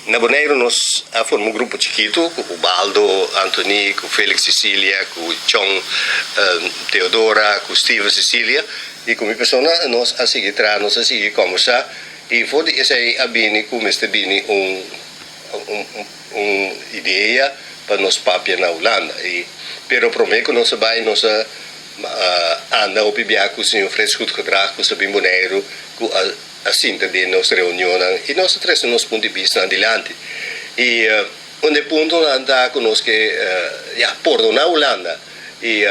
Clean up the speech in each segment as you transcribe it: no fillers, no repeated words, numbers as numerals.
Na Boneiru nos a forma un grupo chikitu ku Ubaldo Anthony, ku Felix Cecilia, ku Chon Theodora, ku Steven Cecilia i ku mi persona. Nos a sigui traha, nos a sigui kòmbersá i for di esei a bini ku mester bini un un idea pa nos papia na Hulanda. I pero promé ku nos a bai nos a anda hopi biaha ku señor Frits Goedgedrag ku sa bin Boneiru ku a a sinta den nos reunionnan i nos a trese nos punto di bistanan dilanti. I un di e puntonan ta ku nos ke ya pordoná Hulanda. I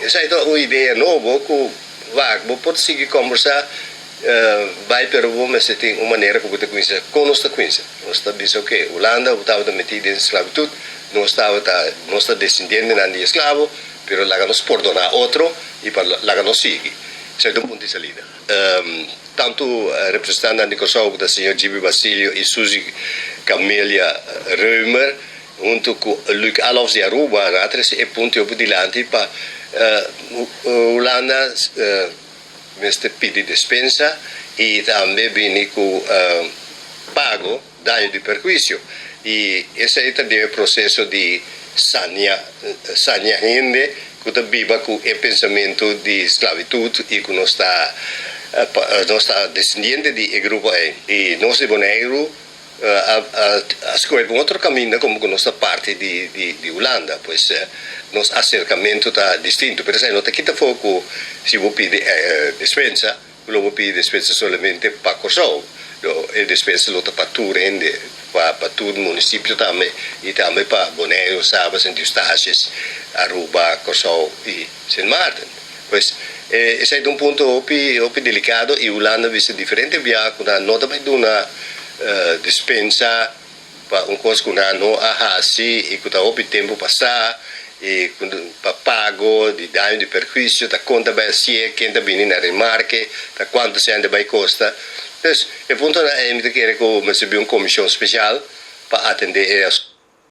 esei ta un idea nobo ku wak bo por sigui kombersá bai pero bo mester tin un manera ku bo ta kuminsá. Kon nos ta kuminsá? Nos ta bisa oke, Hulanda bo tabata metí den sklabitut, nos tabata nos ta desendientenan di esklabo, pero laga nos pordoná otro i pa laga nos sigui. Esei ta un punto di salida. Tantu representantenan di Kòrsou ku ta señor Gibi Basilio i Suzy Camelia Römer huntu ku Luc Alofs di Aruba nan a trese e punto hopi dilanti pa Hulanda mester pidi despensa i tambe bini ku pago daño di perhuisio i esei ta den e proseso di sania sania hende ku ta biba ku e pensamentu di sklabitut i ku nos ta nos ta desendiente di e grupo ei i nos di Boneiru a a skohe pa un otro kaminda komo ku nos ta parti di di Hulanda pues nos aserkamentu ta distinto pero esei no ta kita afó ku si bo pidi despensa. Lo bo pidi despensa solamente pa Kòrsou, lo e despensa lo ta pa tur hende, pa pa tur munisipio tambe i tambe pa Boneiru, Saba, Sint Eustatius, Aruba, Kòrsou i Sint Maarten. Pues e esei ta un punto hopi hopi delikado i Hulanda a bisa diferente bia ku nan no ta bai duna despensa pa un kos ku nan no a hasi i ku ta hopi tempu pasá i ku pa pago di daño di perhuisio ta kon ta bai hasié, ken ta bini na remarke, ta kuantu sèn ta bai kosta. Dus e puntonan ei mi ta kere ku mester bin un komishon spesial pa atendé e asuntu.